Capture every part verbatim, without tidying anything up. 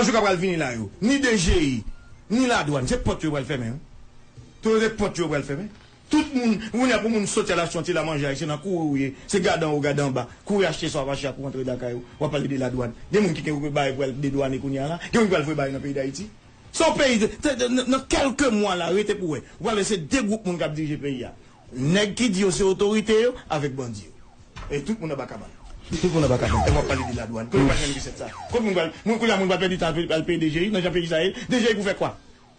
Jou k ap pral vini la yo, ni D G I, ni ladwàn, se pòt yo pral fèmen, wi. Tout se pòt yo pral fèmen. Tout moun, kounye a pou moun soti al achte yon ti la manje a, se nan kouri ou ye, se gade anwo, gade anba, kouri achte sa w ap achte a pou w antre lakay ou, w ap pale de ladwàn. Gen moun ki gen bagay pou al dedwane kounye a la, gen moun ki pral voye bagay nan peyi Dayiti. Se yon peyi, te- te- nan nan kèlke mwa la, rete pou w wè. Ou pral wè se de gwoup moun k ap dirije peyi a. Nèg ki di yo se otorite yo, avèk bandi yo. E tout moun anba kabann. Tout moun anba kabann. E w ap pale de ladwàn. Kote w pral jwenn resèt sa? Kote moun pral, moun kounye a moun pral pèdi tan al peye D G I, nan jan peyi sa ye. D G I pou fè kwa?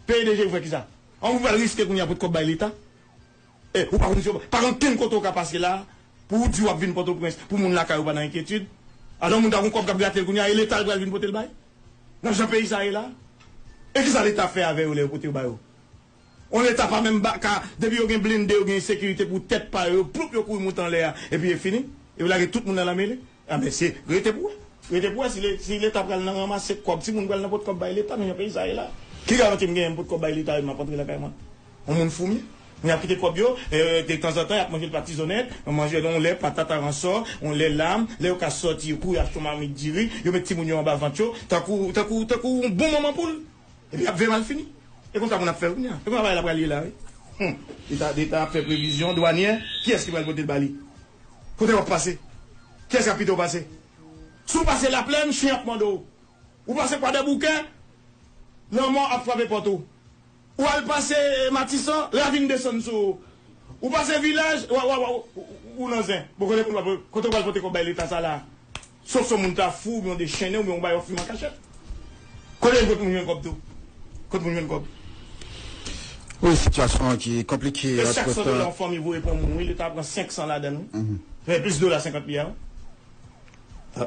Peye D G I pou fè kisa? An ou pral riske kounye a pou kòb bay leta? E ou pa konn si yo pa gen ankenn kote w ka pase la pou w di w ap vin Pòtoprens pou moun lakay ou pa nan enkyetid. Alò moun ta gon kòb k ap grate l kounye a e leta l pral vin pote l bay? Nan jan peyi sa ye la? E kisa leta fè avè yo lè yo pote yo ba yo? On leta pa menm ba ka, depi yo gen blende, yo gen sekirite pou tèt pa yo, yo ploup, yo kouri moute anlè a, epi e fini. Epi lage tout moun nan lanmele. A men se, rete pou wè. Rete pou wè si le- si leta pral nan ranmase kòb, si moun pral nan pot kòb bay leta, nan jan peyi sa ye la. Ki garanti m genyen m pot kòb bay leta e m ap antre lakay mwen? On moun fou m ye. Mwen ap kite kòb yo, e, de tanzantan y ap manje l pa tizonèt, manje yon lè patat aransò, yon lè lam, lè yo ka sòti yo kouri achte yon mamit diri, yo met timoun yo anba vant yo, tankou tankou tankou yon bon manman poul. Epi y ap veye mal fini. E konsa moun ap fè kounye a. E konsa bagay la pral ye la, wi. Hum. Leta, leta ap fè previzyon dwanyè, kiyès ki pral pote l ba li? Kote w ap pase? Kiyès k ap kite w pase? Si w pase Laplèn, chen ap mòde w. Ou pase Kwadèboukè, lanmò ap frape pòt ou. Ou al pase, eh, Matisan, ravin desann sou ou. Ou pase Vilaj, wa- wa- wa- ou nan zen. Bon, kote moun pral- kote w pral pote kòb bay leta sa la? Sof si yon moun ta fou, oubyen w dechennen, oubyen w bay w ap fimen an kachèt. Kote, kote moun jwenn kòb tou? Kote moun jwenn kòb? Wi, sitiyasyon an ki konplike. E chak san dola yon fanmi voye pran moun, wi, leta pran senk san ladan l, wi. Fè plis dola senkant milya, wi.